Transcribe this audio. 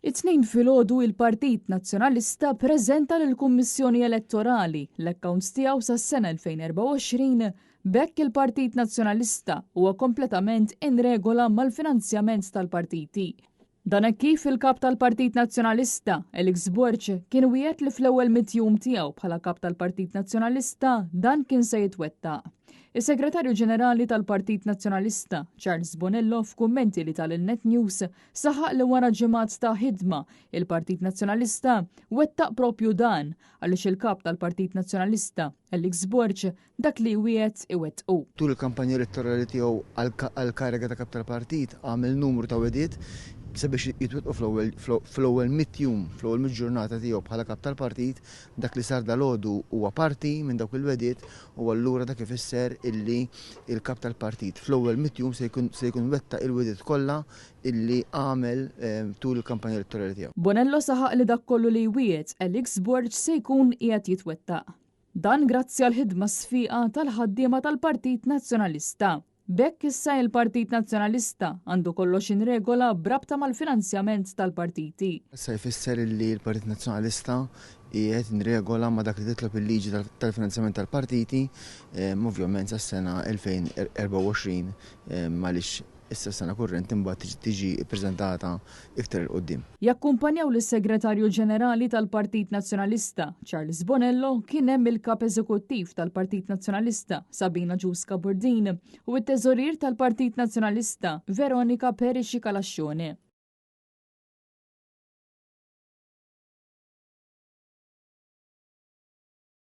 It-Tnejn filgħodu il-Partit Nazzjonalista preżenta lill-Kummissjoni Elettorali l-accounts tiegħu sas-sena 2024. B'hekk il-Partit Nazzjonalista huwa kompletament in regola mal-finanzjament tal-partiti. Dan hekk kif il-Kap tal-Partit Nazzjonalista, Alex Borg, kien wiegħed li fl-ewwel mitt jum tiegħu bħala Kap tal-Partit Nazzjonalista dan kien se jitwettaq. Is-Segretarju Ġenerali tal-Partit Nazzjonalista, Charles Bonello, f'kummenti li ta lil Net News, saħaq li wara ġimgħat ta' ħidma, il-Partit Nazzjonalista wettaq propju dan għaliex il-Kap tal-Partit Nazzjonalista, Alex Borg, dak li jwiegħed iwettqu. Tul il-kampanja elettorali tiegħu għall-kariga ta' Kap tal-Partit għamel numru ta' wegħdiet sabiex jitwettqu fl-ewwel mitt jum, fl-ewwel mitt ġurnata tiegħu bħala Kap tal-Partit. Dak li sar dalgħodu huwa parti minn dawk il-wegħdiet u allura dak ifisser illi l-Kap tal-Partit fl-ewwel mitt jum se jkun wettaq il-wegħdiet kollha illi għamel tul il-kampanja elettorali tiegħu. Bonello saħaq li dak kollu li jwiegħed Alex Borg se jkun qiegħed jitwettaq. Dan grazzi għall-ħidma sfiqa tal-ħaddiema tal-Partit Nazzjonalista. B'hekk issa il-Partit Nazzjonalista għandu kollox in regola b'rabta mal-finanzjament tal-partiti. Issa jfisser illi l-Partit Nazzjonalista qiegħed in regola ma' dak li titlob il-liġi tal-finanzjament tal-partiti, ovvjament sas-sena 2024 għaliex issa s-sena kurrenti mbagħad tiġi ppreżentata iktar 'il quddiem. Jakkumpanjaw lis-Segretarju Ġenerali tal-Partit Nazzjonalista, Charles Bonello, kien hemm il-Kap Eżekuttiv tal-Partit Nazzjonalista, Sabina Giusca Burdin, u t-Teżorier tal-Partit Nazzjonalista, Veronica Perici Calascione.